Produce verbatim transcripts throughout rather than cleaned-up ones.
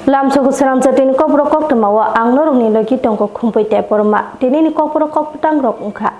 Lamsogo swnamjakni kokborok koktwmao ang norokni logi tongo Khumpui Debbarma. Tinini kokborok kokpwtangrok wngkha.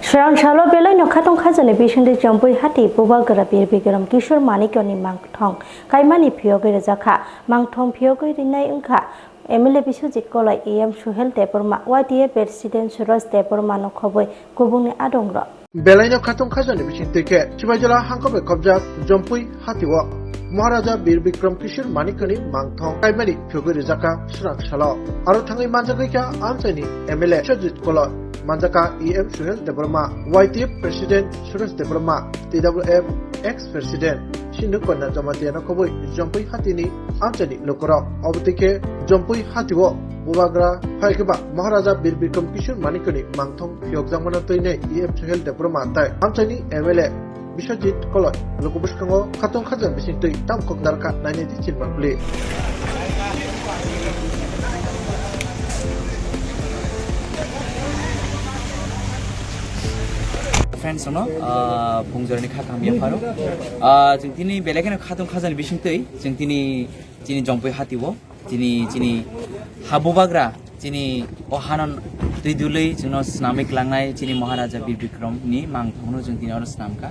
Swrang salo belaino khatong khajani bisingtwi Jompui hati Bubagra Bir Bikram Kishore Manikyani mangthong kaimani phiyogwi rwjakha. Mangthong phiyogwi rinai wngkha M L A Biswajit Koloi, E M Suhel Debbarma, Y T A President Suraj Debbarma no khobwi kubungni adongrok. Belaino khatong khajani bisingtwi khe Sibaijala hangkho bai khobjak Jompui hatio Maharaja Bir Bikram Kishore Manikyani mangthong kaimani phiyogwi rwjakha swrang salo. Aro thangwi manjagwi kha amchaini M L A Biswajit Koloi, manjakha E M Suhel Debbarma, Y T F President Suresh Debbarma, T W F ex President Sindhu Kanya Jamatia no khobwi Jompui hatini amchaini lukurok. Obo twi khe Jompui hatio Bubagra hai khe ba Maharaja Bir Bikram Kishore Manikyani mangthong phiyokjakmano twi nai E M Suhel Debbarma tai amchaini M L A Biswajit Koloi luku bwskango khatong khajak bisingtwi tam kok narwkha nainai di chini mangpili. Friends no, ah, phungjorni kha kaham yapharo. Ah, chwng tini belai kheno khatong khajani bisingtwi chwng tini chini Jompui hatio. Chini, chini ha Bubagra, chini o hanan twi dului chwngno swnamwi kwlangnai chini Maharaja Bir Bikram ni mangthongno chwng tini oro swnamkha.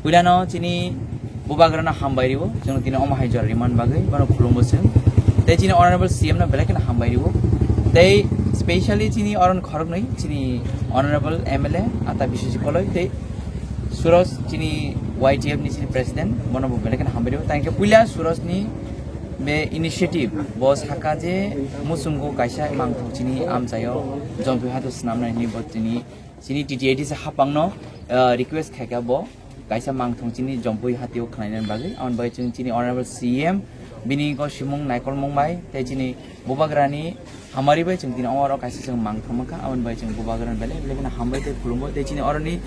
Puilano chini Bubagrano hambai rio, chwngno tini omo hai jora rimani bagwi, bono khulumbo chwng. Tei chini Honorable C M no belai kheno hambai rio. Tei specially chini oron khoroknwi, chini Honorable M L A Ata Biswajit Koloi, tei Suraj chini Y T F ni chini President, bono bo belai kheno hambai rio. Tei hwnkhe puila Suraj ni be initiative bo saka je muchungo kaisa mangthok chini amchaio Jompui hatio swnamnai hinwi bo chini, chini T T A D C hapangno, ah, request khaikha bo kaisa mangthok chini Jompui hatio khwlainani bagwi. Aboni bagwi chwng chini Honorable C M bini ko simung naikolmung bai tei chini Bubagrani hamari bai chwng tini oro kaisa chwng mangthok mankha, aboni bai chwng Bubagrani belai belai kheno hambai tei khulumbo tei chini oroni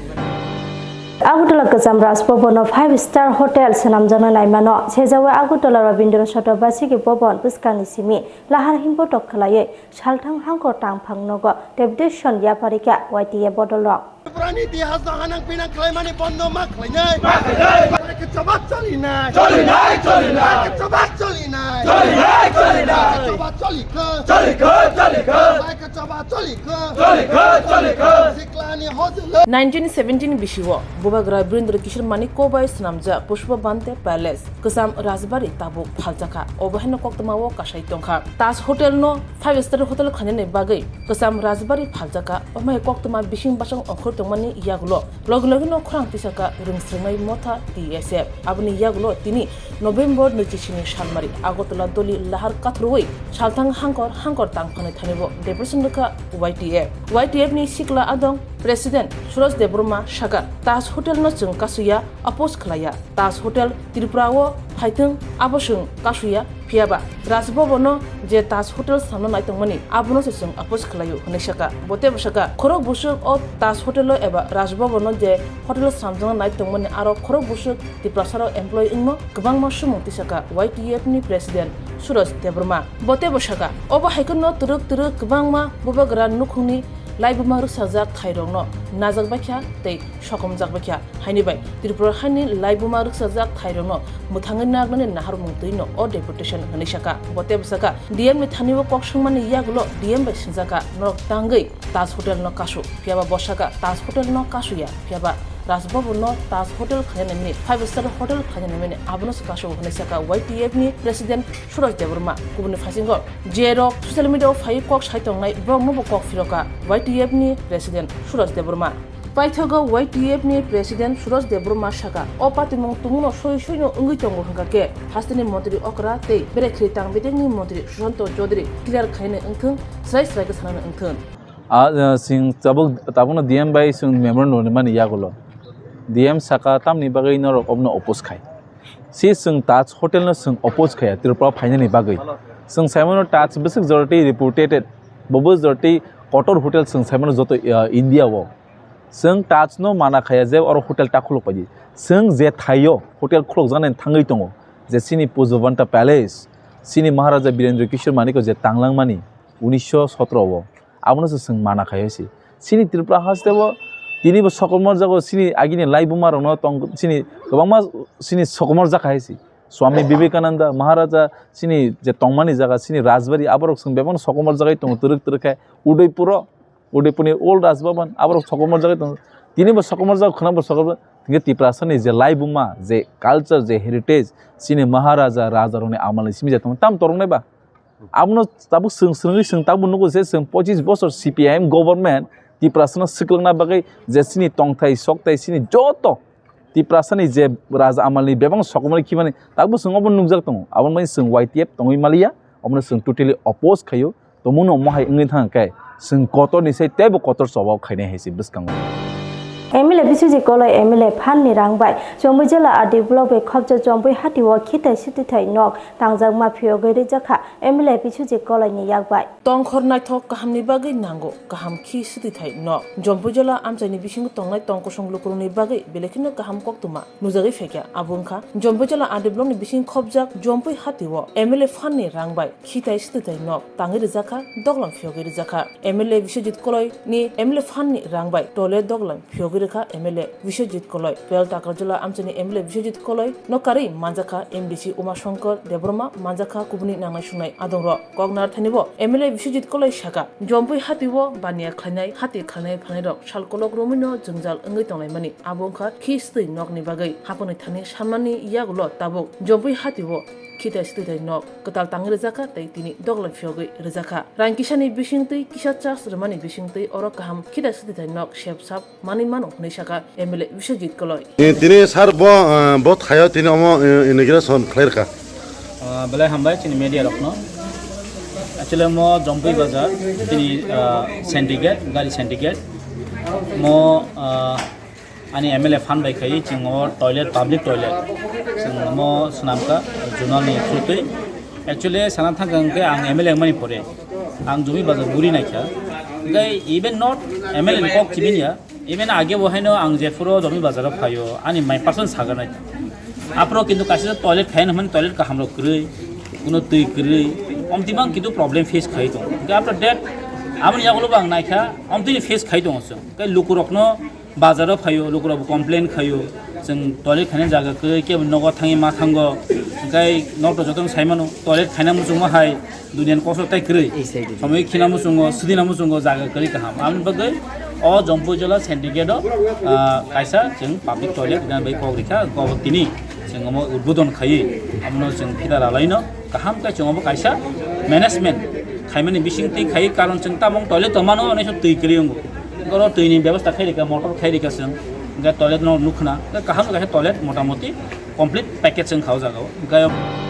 Agartala kwcham Raj Bhavan o five star hotel swnamjakna naimano sejawi Agartala Rabindra Chaturvedi Bhavan bwskangni simi lahar himbotok khwlaiwi salthang hangkor tangphang nogo deputation yaparikha Y T A bodolrok. Tripurani itihas no hanang pinang khlaimani bondo ma khlainai. Ma khlainai. Bai khe choba cholinai. Cholinai, cholinai. Bai khe choba cholinai. Cholinai, cholinai. Bai khe choba cholikho. Cholikho, cholikho. Bai khe choba cholikho. Cholikho, cholikho. Siklani hojolo. Nineteen seventeen bisio Bubagra Birendra Kishore Manik ko bai swnamjak Pushpa Bhante Palace, kwcham Rajbari tabuk phaljakha. Obo haino koktwmao kasai tongkha. Taj Hotel no five star hotel khainani bagwi kwcham Rajbari phaljakha. Omo hai koktwma bising bachang ongkhor tongmani yagulo logi logi no khorang tisakha rwngsrwngnai motha T S F. Aboni yagulo tini November nwichi sini salmari Agartala doli lahar kathurwi salthang hangkor hangkor tangphani thanibo deputation rwkha Y T F. Y T F ni sikla adong President Suraj Debbarma sakha, Taj Hotel no chwng kasuya, oppose khlaiya. Taj Hotel Tripura o phaithwng abo chwng kasuya, phiyaba Raj Bhavan no je Taj Hotel samno naitongmani abono se chwng oppose khlaio hwnwi sakha. Bo teibo sakha, khorok bwswk o Taj Hotel o eba Raj Bhavan no je hotel samjakna naitongmani aro khorok bwswk Tiprasa rok employee wngno kwbangma sumung tisakha Y T F ni President Suraj Debbarma. Bo teibo sakha, obo hai kheno twrwk twrwk kwbangma Bubagra nukhungni laibuma rwksajak thairokno najak baikha tei sokomjak baikha. Haini bai Tripura haini laibuma rwksajak thairokno mwthangwi nagnani naharmung twino o deputation hwnwi sakha. Bo teibo sakha, D M ni thani o kok swngmani yagulo D M bai swngjakha, norok tangwi Taj Hotel no kasu, phiyaba bo sakha Taj Hotel no kasuya, phiyaba Raj Bhavan no Taj Hotel khaina naimani, five star hotel khaina naimani, abono se kasu hwnwi sakha Y T F ni President Suraj Debbarma. Kubuni phasingo je rok social media o phai kok sai tongnai, borok no bo kok phirokha Y T F ni President Suraj Debbarma. Paithago Y T F ni President Suraj Debbarma sakha, o patimung tungno soi soino wngwi tongo hwnkha khe hasteni montri okra tei berekhri tang bedekni montri Sushanta Chaudhary clear khaina wngthwng, srai srai khe sanana wngthwng. A, a, sing tabuk, tabukno D M bai sing memorandum rimani yagulo. D M saka tamni bagwi norok obno oppose khai. Si sing Taj Hotel no sing oppose khaya Tripura phainani bagwi. Sing saimano Taj bwswk joroti reputed, bobo joroti kotor hotel sing saimano joto, uh, India o. Sing Taj no mana khaya je oro hotel ta khuluk paidi. Sing je thaio hotel khuluk jani thangwi tongo. Je sini Pushpa Bhante Palace, sini Maharaja Birendra Kishore Manik o je tanglangmani unisho sotro o. Abono se chwng mana khai se. Chini Tripura haste bo tini bo sokomor jago chini agini lai buma rokno tong chini kwbangma chini sokomor jak hai se. Swami Vivekananda Maharaja chini je tongmani jaga, chini Rajbari, aborok chwng bebak sokomor jagai tongo, twrwk twrwk khe Udaipuro, Udaipurni old Rajbhavan, aborok sokomor jagai tongo. Tini bo sokomor jaga khwna bo sokomor, hinkhe Tiprasani je laibuma, je culture, je heritage, chini Maharaja, Rajarokni amalni simi je tongma tam toroknai ba. Abono tabuk chwng swrwngwi chwng tabuk nugo je chwng pochis bosor C P I M government Tiprasano swkangna bagwi je chini tongthai sokthai chini joto Tiprasani je raja amalni bebak sokomorni khimani tabuk chwng obo nukjak tongo. Aboni bagwi chwng Y T F tongwi maliya, obono chwng totally oppose khaio. Tongmungno omo hai wngwi thang khe chwng kotorni sai teibo kotor choba khainai hai se bwskango. M L A Biswajit Koloi M L A phanni rang bai Jombui jela R D block bai khopjak Jombui hati o khitai swtwthai nok tangjak ma phiyogwi rijak kha M L A Biswajit Koloi ni yak bai. Tongkhor naithok kahamni bagwi nango kaham khi swtwthai nok. Jombui jela amchaini bisingo tongnai tong kosong lukurokni bagwi belai kheno kaham koktwma nujagwi phaikha. Abo wngkha Jombui jela R D block ni bising khopjak Jombui hati o M L A phanni rang bai khitai swtwthai nok tangwi rijak kha, doglam phiyogwi rijak kha. M L A Biswajit Koloi ni M L A phanni rang bai toilet doglam phiyogwi rwkha M L A Biswajit Koloi. Bel Takarjala amchaini M L A Biswajit Koloi no karwi manjakha M D C Uma Shankar Debbarma, manjakha kubuni nangnai sungnai adongrok. Kok narthani bo M L A Biswajit Koloi saka, Jompui hati o baniya khlainai, hati khlainai phalnairok sal kolok romwino jwngjal wngwi tonglaimani. Abo wngkha khi swtwi nokni bagwi. Haphangni thani sammani yagulo tabuk Jompui hati o khitai swtwi thai nok kwtal tangwi rwjakha tei tini doglam phiyogwi rwjakha. Rang kisani bisingtwi kisa charge rwmani bisingtwi oro kaham khitai swtwi thai nok sep sap manwi mano hwnwi saka M L A Biswajit Koloi. Eh, tini sir bo, eh, bo thaio tini omo, eh, inauguration khlai rwkha. Ah, belai hambai chini media rokno. Actually mo Jompui Bazar tini, ah, syndicate, gari syndicate. Mo, ah, ani M L A fund bai khai chwng o toilet, public toilet. Chwng mo swnamkha, zonal ni through twi. Actually sana thangkha hwnkhe ang M L A wngmani pore ang Jompui Bazar guri naikha. Hwnkhe even not M L A ni kok chibini ya. Even age bo haino ang jephuru Jompui Bazar o phaio, ani my person saganai. Aphuru kintu kaisa toilet khaina hwnmani toilet kaham rok kwrwi, kuno twi kwrwi, omtibang kintu problem face khai tongo. Hwnkhe after that, aboni yagulo bo ang naikha, omtwini face khai tongo chwng. Hwnkhe lukurokno bazar o phaio, lukurok bo complain khaio, chwng toilet khaina jaga kwrwi, kebo nogo thangwi ma thango, hwnkhe nok to jotono sai mano, toilet khaina muchungma hai, Duniani kosok tai kwrwi. Ei side o. Somoi khina muchungo, swdina muchungo, jaga kwrwi kaham. Aboni bagwi o Jompui jela syndicate o, ah, kaisa chwng public toilet rwna bai kok rikha, kok tini chwng omo udbodon khaiwi, abono chwng phida ralaino kaham khe chwng obo kaisa management khaimani bisingtwi khaiwi, karon chwng tabuk toilet tongmano, onek twi kwrwi wngo. Oro twini bebosta khai rikha, motor khai rikha chwng, hwnkhe toilet no nukhna, kaham kaisa toilet motamoti complete package wngkha o jaga o. Hwnkhe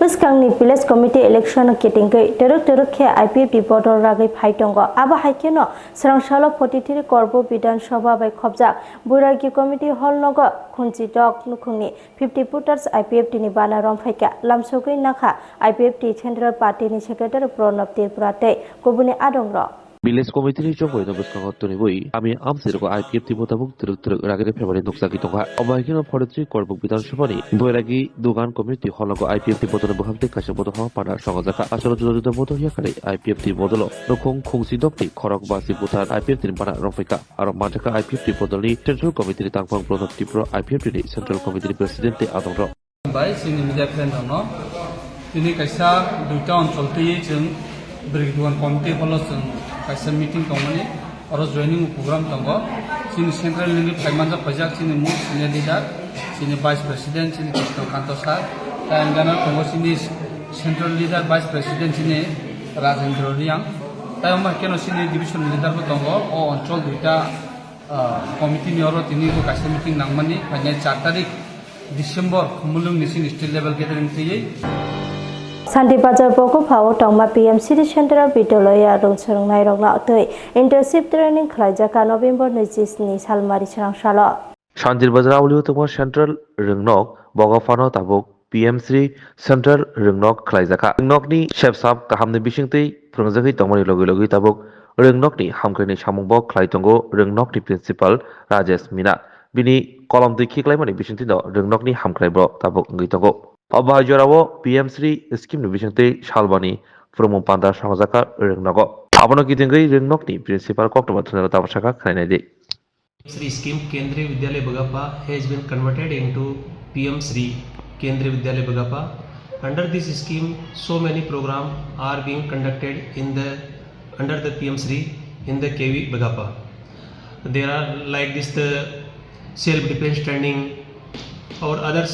Bwskangni village committee election kitingwi twrwk twrwk khe I P F T bodol ragwi phai tongo. Abo hai kheno swrang salo forty three Korbuk Bidhan Sabha bai khopjak Boiragi Committee Hall nogo Khunchidok nukhungni fifty footers I P F T ni bana romphai kha. Lamsogwi nakha I P F T Central Party ni Secretary Pranab Tripura tei kubuni adongrok. Village committee ni chongboino bwskango twnwi bui kami amchairokno I P F T bo tabuk twrwk twrwk ragwi phaimanwi nukjagwi tongkha. Omo hai kheno forty three Korbuk Bidhan Sabha ni Boiragi Dugan Community Hall nogo I P F T bodolni bwkhak tei kaisa bodol hama pana songjakha. Aswk juda juda bodol yakarwi I P F T bodolo nukhung Khungchidok tei khorok basi buthar I P F T ni bana romphai kha. Aro manjakha I P F T bodolni Central Committee ni tangphang Pranab Tripura, I P F T ni Central Committee ni President tei adongrok. Bai chini media friend rokno tini kaisa duita onchol twiwi chwng Bwrwi Dugan committee holo chwng kaisa meeting tongmani, oro joining program tongo. Chini central nini phai manjak paijak chini mung senior leader, chini vice president, chini Krishna Kanto sir, tai ang gana tongo chini central leader, vice president chini Rajendra Reang, tai omo keno chini division leader bo tongo. O onchol duita, ah, committee ni oro tini bo kaisa meeting nangmani phainai char tarik December, Khumulwng ni sini state level gathering twiwi. Santi Bazar Bokophao tongma P M Shri Central Vidyalaya rwng swrwngnairokno twi internship training khlaijak kha November naichi sni salmari swrang salo. Santi Bazar aulio tongma Central Rwngnok Bokophano tabuk P M Shri Central Rwngnok khlaijak kha. Rwngnokni sepsap kahamni bisingtwi phwrwngjagwi tongmani logi logi tabuk Rwngnokni hamkraini samungbo khlai tongo Rwngnokni Principal Rajesh Mina. Bini kolom twi khiklaimani bisingtwino Rwngnokni hamkrai borok tabuk wngwi tongo. Obo hai jorao P M Shri scheme ni bisingtwi salbani phwrwngmung panda songjakha Rwngnogo. Abono kitingwi Rwngnokni Principal koktwma thwngrok tabuk sakha khwnainai di. Shri scheme Kendriya Vidyalaya Bagapha has been converted into P M Shri. Kendriya Vidyalaya Bagapa. Under this scheme, so many programs are being conducted in the, under the P M Shri in the K V Bagapa. There are like this, the self defense training or others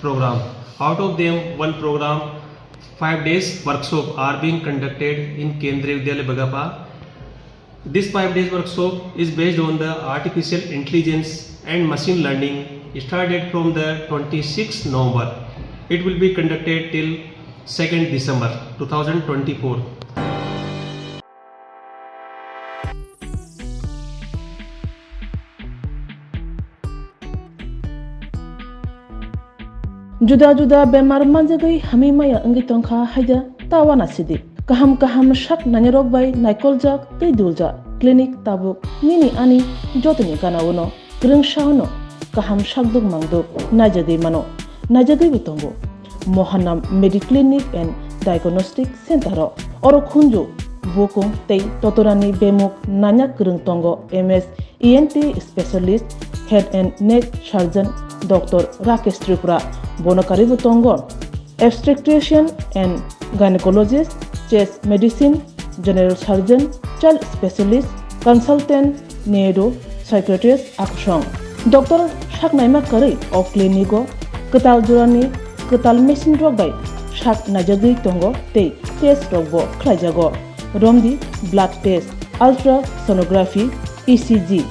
program. Out of them, one program, five days workshop are being conducted in Kendriya Vidyalaya Bagapa. This five days workshop is based on the artificial intelligence and machine learning, started from the twenty-sixth November. It will be conducted till second December two thousand twenty-four. Juda juda bemar manjagwi hamwi maya wngwi tongkha haida ta uanasidi. Kaham kaham sak nainarok bai naikoljak tei duljak clinic tabuk nini ani jotoni gana-o no kwrwngsa-o no kaham sakduk mangduk naijagwi mano, naijagwibo tongo. Mohanam Mediclinic and Diagnostic Center-o oro khunju, bukung tei totorani bemuk nanya kwrwng tongo M S E N T specialist, head and neck surgeon Doctor Rakesh Tripura, bono karwibo tongo obstetrician and gynecologist, chest medicine, general surgeon, child specialist, consultant, neuro psychiatrist akusong. Doctor saknaima karwi o clinic-o kwtal jorani kwtal machine rok bai sak naijagwi tongo tei test rokbo khlaijago. Romdi blood test, ultrasonography, E C G,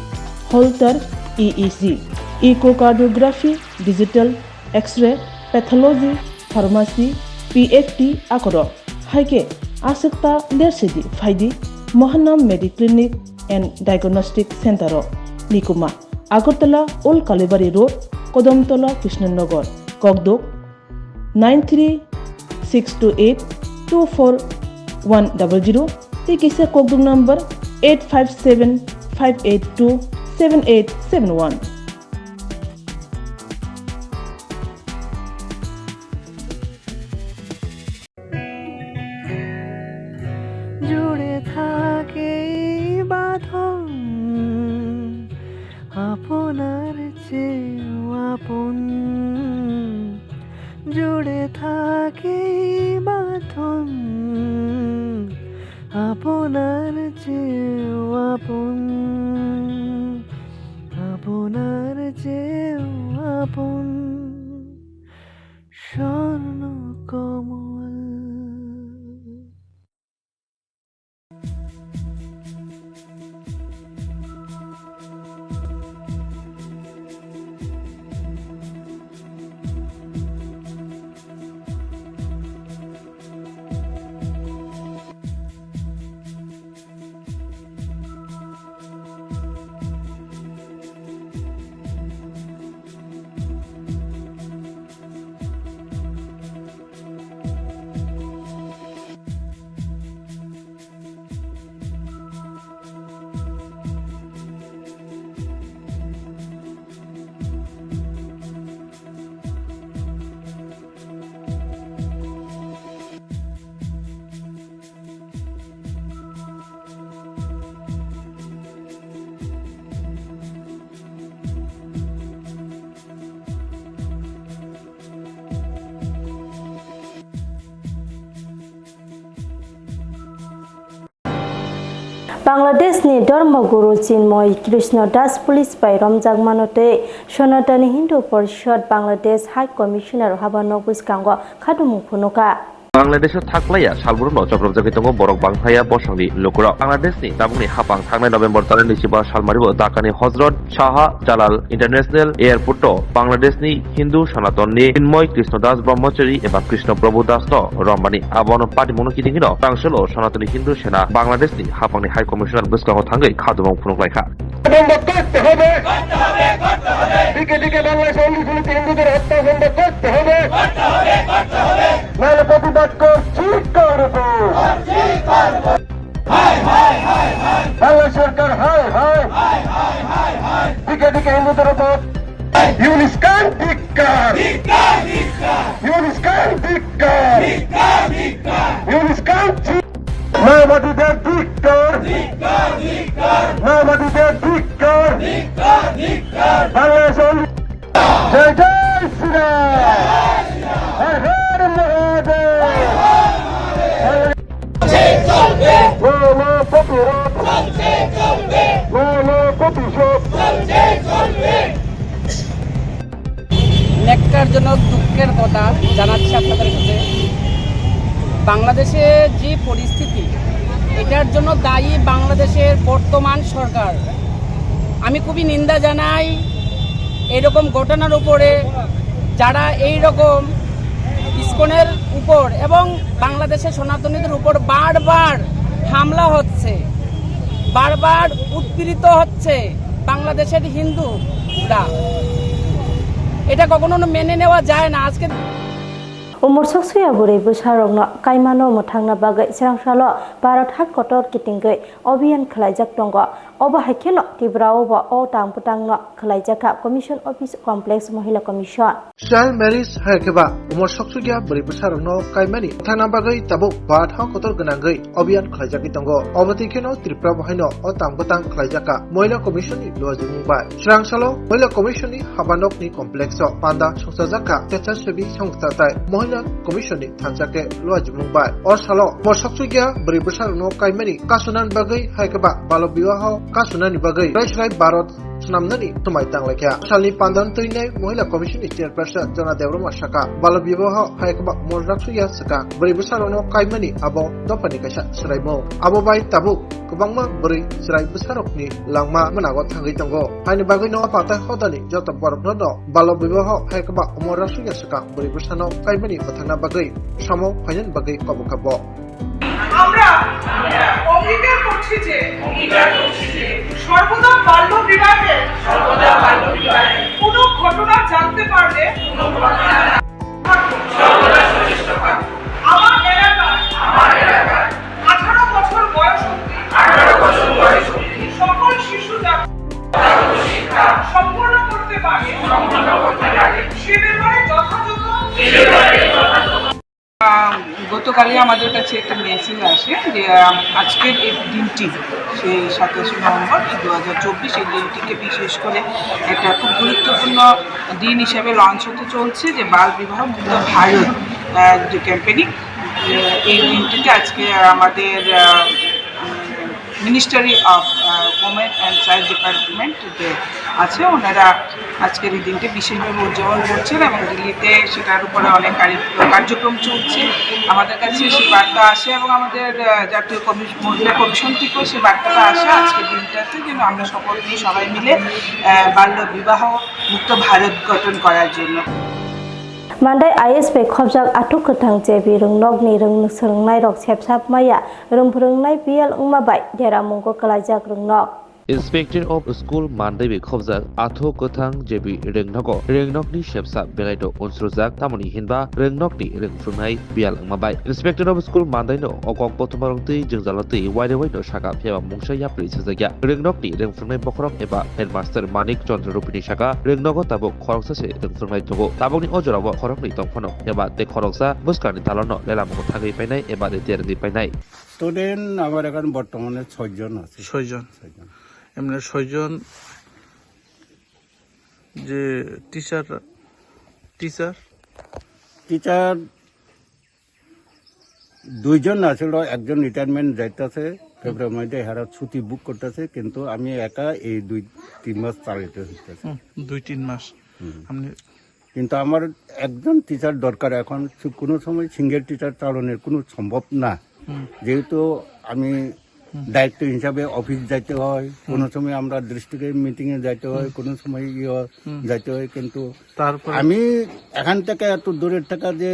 Holter E E G, echocardiography, digital X-ray, pathology, pharmacy, P F T akorok. Hai khe aswk ta lersidi phaidi Mohanam Mediclinic and Diagnostic Center-o. Nikuma, Agartala Old Kalibari Road, Kodomtola Krishnanagar, Kokduk, nine three six two eight two four one double zero, tei kisa kokduk number eight five seven five eight two seven eight seven one. জুড়ে থাকে এই বাঁধন, আপনার চেয়েও আপন। জুড়ে থাকে এই বাঁধন, আপনার চেয়েও আপন, আপনার চেয়েও আপন। স্বর্ণ কমল। Bangladeshni Dharmaguru Chinmoy Krishna Das police bai romjakmano tei Sanatani Hindu Parishad Bangladesh High Commissioner habano bwskango khatumung phunukha. Bangladesho thaklaiya salbruno choprobjagwi tongo borok bangphaya bosongni lukurok. Bangladeshni tabukni haphang thangnai November tarik nwichiba salmario Dhakani Hozrot Shah Jalal International Airport-o Bangladeshni Hindu Sanatonni Chinmoy Krishna Das Brahmachari eba Krishna Prabhu Das-no romani. Abono patimungno kitingino rangselo Sanatoni Hindu Sena Bangladeshni haphangni High Commissioner bwskango thangwi khatumung phunuklaikha. বন্ধ করতে হবে। দিকে দিকে বাংলাদেশে অন্ধ্রপ্রদেশে হিন্দুদের হত্যা বন্ধ করতে হবে। নাহলে প্রতিবাদ করছি করব। বাংলা সরকার হায় হায়। দিকে দিকে হিন্দুদের উপর ইউনুস খান ধিক্কার। ইউনুস খান ধিক্কার। ইউনুস খান ধিক্কার। মাওবাদীদের ধিক্কার। মাওবাদীদের ধিক্কার। বাংলাদেশ জয় জয় Shriram. No, no, copyright. No, no, copyright. ন্যক্কারজনক দুঃখের কথা জানাচ্ছি আপনাদের কাছে। বাংলাদেশে যে পরিস্থিতি, এটার জন্য দায়ী বাংলাদেশের বর্তমান সরকার। আমি খুবই নিন্দা জানাই এরকম ঘটনার উপরে, যারা এই রকম ইস্কনের উপর এবং বাংলাদেশের সনাতনীদের উপর বারবার হামলা হচ্ছে, বারবার উৎপীড়িত হচ্ছে বাংলাদেশের হিন্দুরা। এটা কখনো মেনে নেওয়া যায় না। আজকে Umor soksuya bwrwi bwsarokno kaimano mwthangna bagwi swrangsalo Bharat ha kotor kitingwi obhiyan khwlaijak tongo. Obo hai kheno Tripura o bo o tang bwtangno khwlaijak kha Commission Office Complex Mohila Commission. Child marriage hai khe ba umor soksukya bwrwi bwsarokno kaimani thangna bagwi tabuk Bharat ha kotor gwnangwi obhiyan khwlaijagwi tongo. Obo twi kheno Tripura bo haino o tang bwtang khwlaijak kha Mohila Commission ni luajimung bai. Swrangsalo Mohila Commission ni habanok ni complex o panda songchajak kha Techa Sebi Songcha tai Mohila Commission ni thansa khe luajimung bai. O salo umor soksukya bwrwi bwsarokno kaimani kasunan bagwi hai khe ba balo biwaho kasunani bagwi Rai Srai Bharat swnamnani swmai tanglaikha. Salni pandan twinai Mohila Commission ni Chairperson Jona Debbarma saka, balo bibaho hai khe ba umor raksukya swkang bwrwi bwsarokno kaimani abo dophani kaisa swraimung. Abo bai tabuk kwbangma bwrwi chwrai bwsarokni langma mwnago thangwi tongo. Haini bagwino patai hodani joto borokno no balo bibaho hai khe ba umor raksukya swkang bwrwi bwsano kaimani mwthangna bagwi samung phainani bagwi kobo kha bo. আমরা অঙ্গীকার করছি যে সর্বদা বাল্য বিবাহের কোনো ঘটনা জানতে পারলে আমার এলাকায় আঠারো বছর বয়স অবধি সকল শিশু যাতে সম্পূর্ণ করতে পারে সে ব্যাপারে যথাযথ আহ, গতকালই আমাদের কাছে একটা মেসেজ আসে যে, আহ, আজকের এই দিনটি, সেই সাতাশে নভেম্বর দু হাজার চব্বিশ, এই দিনটিকে বিশেষ করে একটা খুব গুরুত্বপূর্ণ দিন হিসেবে লঞ্চ হতে চলছে, যে বাল বিবাহ মুক্ত ভারত, আহ, যে ক্যাম্পেইনিং। আহ, এই দিনটিতে আজকে আমাদের, আহ, ministry of, ah, women and child development যে আছে, ওনারা আজকের এই দিনটি বিশেষভাবে উদযাপন করছেন এবং দিল্লিতে সেটার উপরে অনেক কারি-, কার্যক্রম চলছে। আমাদের কাছে সেই বার্তা আসে এবং আমাদের, আহ, জাতীয় কমিশ-, মহিলা কমিশন থেকেও সেই বার্তাটা আসে আজকের দিনটাতে, যেন আমরা সকলেই সবাই মিলে, আহ, বাল্য বিবাহ মুক্ত ভারত গঠন করার জন্য। Mandai I S bai khobjak athuk kwthang J B Rwngnokni rwng swrwngnairok sepsap maya rwng phwrwngnai biyal wngma bai deramungo kwlaijak Rwngnok. Inspector of School Mandai bai khobjak athuk kwthang J B Rwngnogo Rwngnokni sepsap belaino unsrujak, tamoni hinba Rwngnokni rwng phwrwngnai biyal wngma bai. Inspector of School Mandai no o kok bothoma rwng twi jwngjalo twi waire waino saka, phiyaba mungsa yapri sajakya. Rwngnokni rwng phwrwngnai bokhorok eba headmaster Manik Chandra Rupini saka, Rwngnogo tabuk khoroksa se rwng phwrwngnai tongo. Tabukni o jorao khoroknwi tong phano, eba tei khoroksa bwskangni dalono lelamungo thangwi painai eba retired wngwi painai. Student আমার এখানে বর্তমানে ছয়জন আছে। ছয়জন। ছয়জন। এমনি ছয়জন যে টিচার, টিচার? টিচার দুইজন আছিল, একজন রিটায়ারমেন্ট যাইতেছে, ফেব্রুয়ারি মাসে এরা ছুটি বুক করতেছে, কিন্তু আমি একা এই দুই তিন মাস চালাইতে হইতেছে। হুম, দুই তিন মাস। হুম। আপনি কিন্তু আমার একজন টিচার দরকার এখন, সু-, কোনো সময় সিঙ্গেল টিচার চালানোর কোনো সম্ভব না। হুম। যেহেতু আমি হুম। দায়িত্ব হিসাবে অফিস যাইতে হয়, হুম। কোনো সময় আমরা ডিস্ট্রিক্টের মিটিংয়ে যাইতে হয়, হুম। কোনো সময় ইয়ে হুম। যাইতে হয়, কিন্তু তারপরে আমি এখান থেকে এত দূরের থেকে যে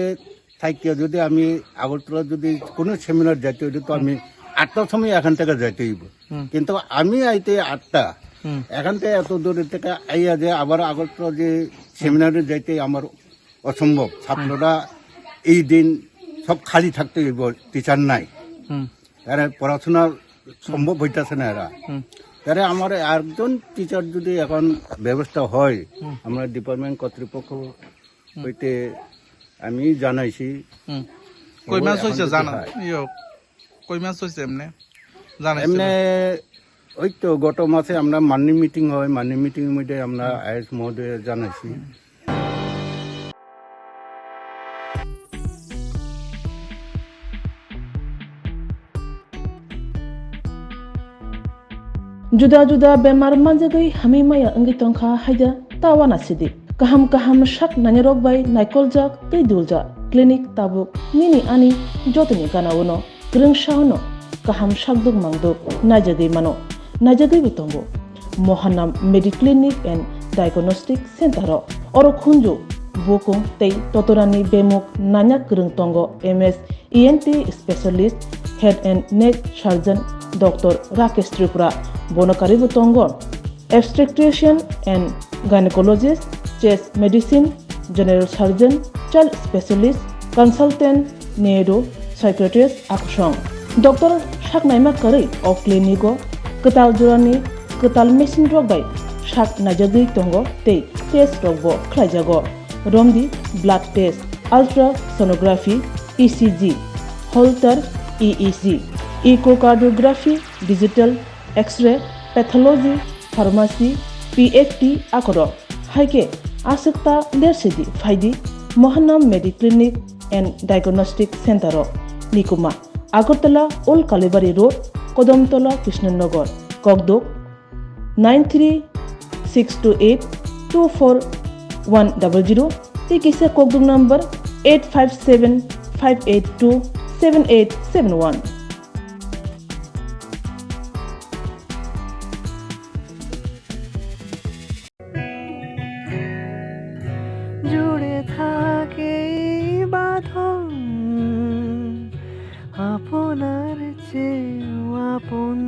থাকিয়া যদি আমি আগরতলা যদি কোনো সেমিনার যাইতে হইলে তো আমি আটটার সময় এখান থেকে যাইতে হইব। হুম। কিন্তু আমি আইতে আটটা, হুম। এখান থেকে এত দূরের থেকে আইয়া যে আবার আগরতলা যে সেমিনারে যাইতে আমার অসম্ভব। ছাত্ররা এই দিন সব খালি থাকতে হইব, টিচার নাই। হুম। তারা পড়াশোনা সম্ভব হইতাছে না এরা। হুম। তারা আমার একজন টিচার যদি এখন ব্যবস্থা হয়, হুম। আমরা ডিপার্টমেন্ট কর্তৃপক্ষ হুম। হইতে আমি জানাইছি। হুম। কই এবং মাস এখন হইছে যদি জানা? হয়। ইয়ো, কই মাস হইছে এমনে? জানাইছে এমনে না? ওই তো গত মাসে আমরা মান্থলি মিটিং হয়, মান্থলি মিটিং এর মধ্যে আমরা আইএস মহোদয় জানাইছি। Juda juda bemar manjagwi hamwi maya wngwi tongkha haida ta uanasidi. Kaham kaham sak nainarok bai naikoljak tei duljak clinic tabuk nini ani jotoni gana-o no. Kwrwngsa-o no kaham sakduk mangduk naijagwi mano, naijagwibo tongo. Mohanam Mediclinic and Diagnostic Center-o oro khunju bukung tei totorani bemuk nanya kwrwng tongo, M S E N T specialist, head and neck surgeon Doctor Rakesh Tripura. Bono karwibo tongo obstetrician and gynecologist, chest medicine, general surgeon, child specialist, consultant, neuro, psychiatrist, akusong. Doctor sak naima kwrwi o clinic-o kwtal jorani kwtal machine rok bai sak naijagwi tongo tei test rokbo khlaijago. Romdi blood test, ultrasonography, E C G, Holter E E G, echocardiography, digital X-ray, pathology, pharmacy, P H T akorok. Hai khe aswk ta lersidi phaidi Mohanam Mediclinic and Diagnostic Center-o. Nikuma, Agartala Old Kalibari Road, Kodamtola, Krishnanagar, Kokduk, nine three six two eight two four one double zero, tei kisa Kokduk number eight five seven five eight two seven eight seven one. জুড়ে থাকে এই বাঁধন আপনার চেয়েও আপন,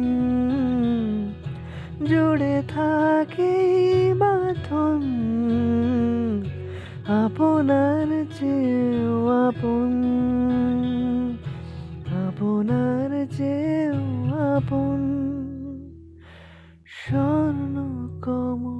জুড়ে থাকে এই বাঁধন আপনার চেয়েও আপন, আপনার চেয়েও আপন। স্বর্ণ কমল।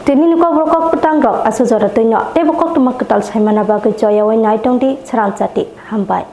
Tini ni kokborok kok pwtang rok aswk jora twi no teibo koktwma kwtal saimana bagwi choyawi nai tongdi srang chati. Hambai.